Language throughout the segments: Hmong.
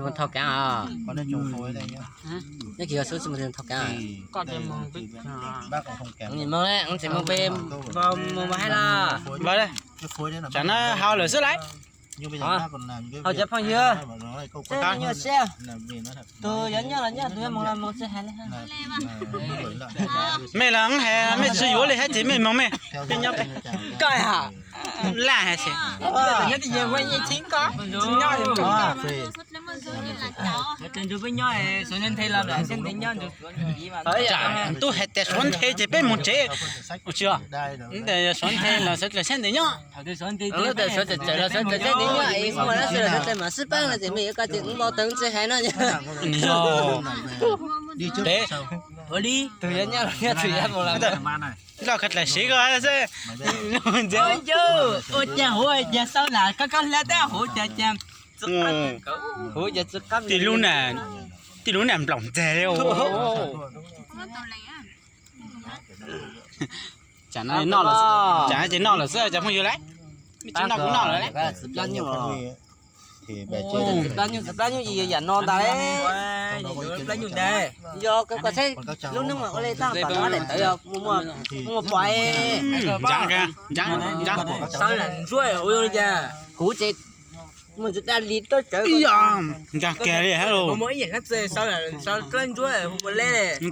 Mus thau kaav os. Nyob kis xub tsis mus thau kaav. Mus le, mus tseem mus pe, mus mus haib los. Tsam no haus lawm xwb lauj. Hos cov phooj ywg, seb nyuaj siab, tus yuav nyob los nyob, tus yuav mus los mus, tsis hais li. Mej los hais mej tsis yuav li hab ces mej mus mej, peb nyob peb. Koj hais laj hais xwb. Tub hais tias suav nthe ces peb mus tsev. Ua tsis, suav nthe los sawv daws sab ntev nyob. Lub tawm suav tawm tawm los sawv daws sab ntev nyob es ua dab tsi los sawv daws mam sib pab no ces mej yuav koj ces ub npau taws tsis hais no. Yog peb, tus yuav nyob los nyob, tus yuav mus los. Loj kawg dlaim siv koj xwb. Ua cas huv cas xaub lam koj koj hlab tab huv cas cas, huv cas tsis qab. Tij lub nam nplaum ntxag li. Tsam no ces noj lawm xwb cov phooj ywg lauj. Mej tsis noj kuv noj lawm lauj. Txiv plab nyuj, txiv plab nyuj ces yog yam no ntag. Yog koj saib lub neej mas ua le tag tom no daim tawv yog muaj pom. Ntsav, ntsav, ntsav. Kuv ces mus tsis daj li tawb tsawv. Ntsav kiag li hab los.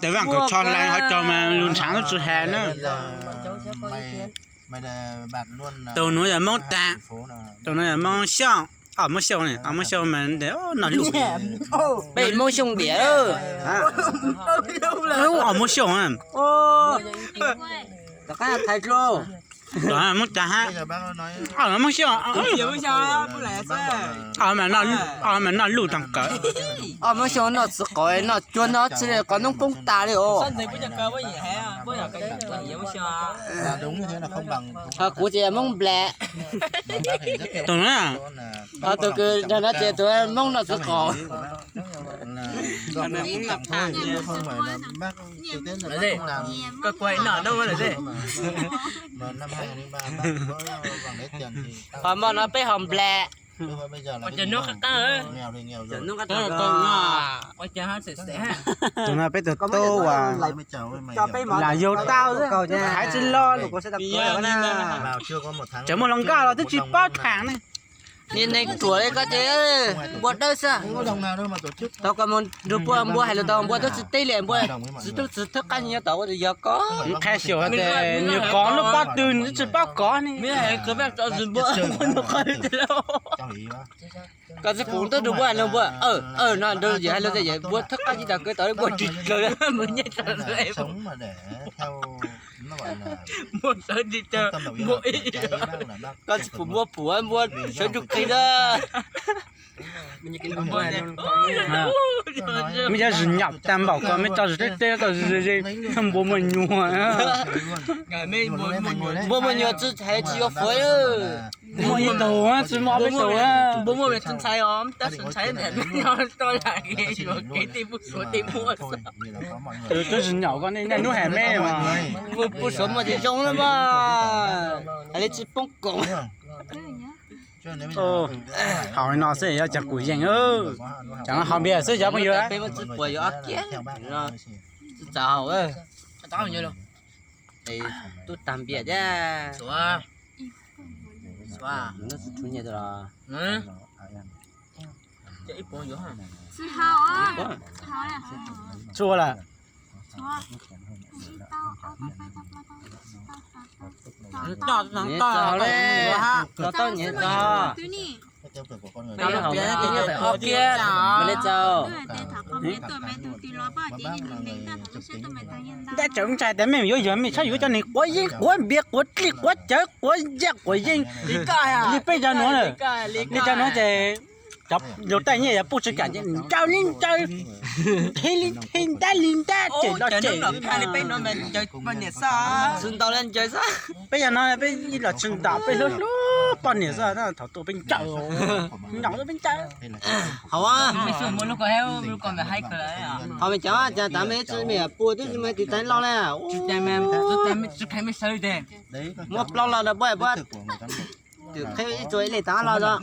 Tes vaaj kawm tsho lawm hov tso mas lug ntshaav tub tsis has na. Tus nuav yog Moob Taag, tus nuav yog Moob Xyooj, Os Moob Xyooj, Os Moob Xyooj mas noj luj. Peb Moob Xyooj diam. Os Moob Xyooj. Tom qab thaiv dlua. Moob Taag hab. Os Moob Xyooj. Os mas noj luj taag kawg. Os Moob Xyooj noj txiv qaub, noj cuag noj tsi li, qhov noob poob tas li os. Ho kuv ces Moob Nplaim. Tus no, ho tus kws nrog no ces tus Moob noj txiv qaub. Ho mo no peb ho Nplaim. Tus no peb tug tub uas lam yug tau xwb, haiv tsis lug. Tseem muaj hluas nkauj los twb tsis paub tham ne. Niag neeg ruam li koj ces npua dawb xwb. Thaum koj mus nrug npua, npua hais lus tau npua twb tsis teb li, npua txiv tub txiv thawj qab nyiag tau ua yog koj. Qha xyuas tias nws kov lub pob tw nws twb tsis paub kov ne. Koj txiv kuv twb nrug npua hais lus npua, no nrug yawg hais lus tias yawg npua thawj qab nyiag tau kawg tau npua tsis dlawg. Koj txiv pum npua pum npua sawv nrug qig na. Mej cov zis nyam tag npaum ko, mej tso zis teb teb, tso zis ze ze, npua muaj nyuag. Npua muaj nyuag tsis hais tsis yuav fuav. Muaj ib tug tsis muaj ob peb tug. Npua muaj ntxhais os, tab sis ntxhais nws tau lam yuav kev tej pub suav tej muaj. Twb zis nyam ko nej hnub hais mej mas. Pub suav muaj tsis zoo na mas. Hais li tsis poob koom. Haus li no xwb yuav tseem kuv yees. Tseem haus npias xwb cov phooj ywg. Peb muab txiv puas yuav ob kiag, tsis txaus haus. Tub tag npias thiab. Txhua lawm. Tau nyiam tau. Peb haus npias nyob pem ob kiag mas li txaus. Ntab tseem ntshai tias mej yuav yog mej txhob yuav cov neeg quav yeeb quav npias quav dlig quav cawv quav ncaj quav yeej li peb cov nuav na. Li cov nuav ces cov laug taj nyiaj yog pub tsis kam ces ncaws li ncaws, nthi li nthi, ntab li ntab, cem los cem. Tsis ntaus li ncaws xwb. Peb yog no peb ib los tsis ntaus, peb hlub hlub poj niam xwb, thaum tuaj peb ncaws, ncaws peb ncaws. Haus, haus mej cov, cas tas mej tsis mej pua twb tsis mej tiv tais loj na. Muab plaub los rau puab, puab twm qheb ib txuas ib leeg tas los os.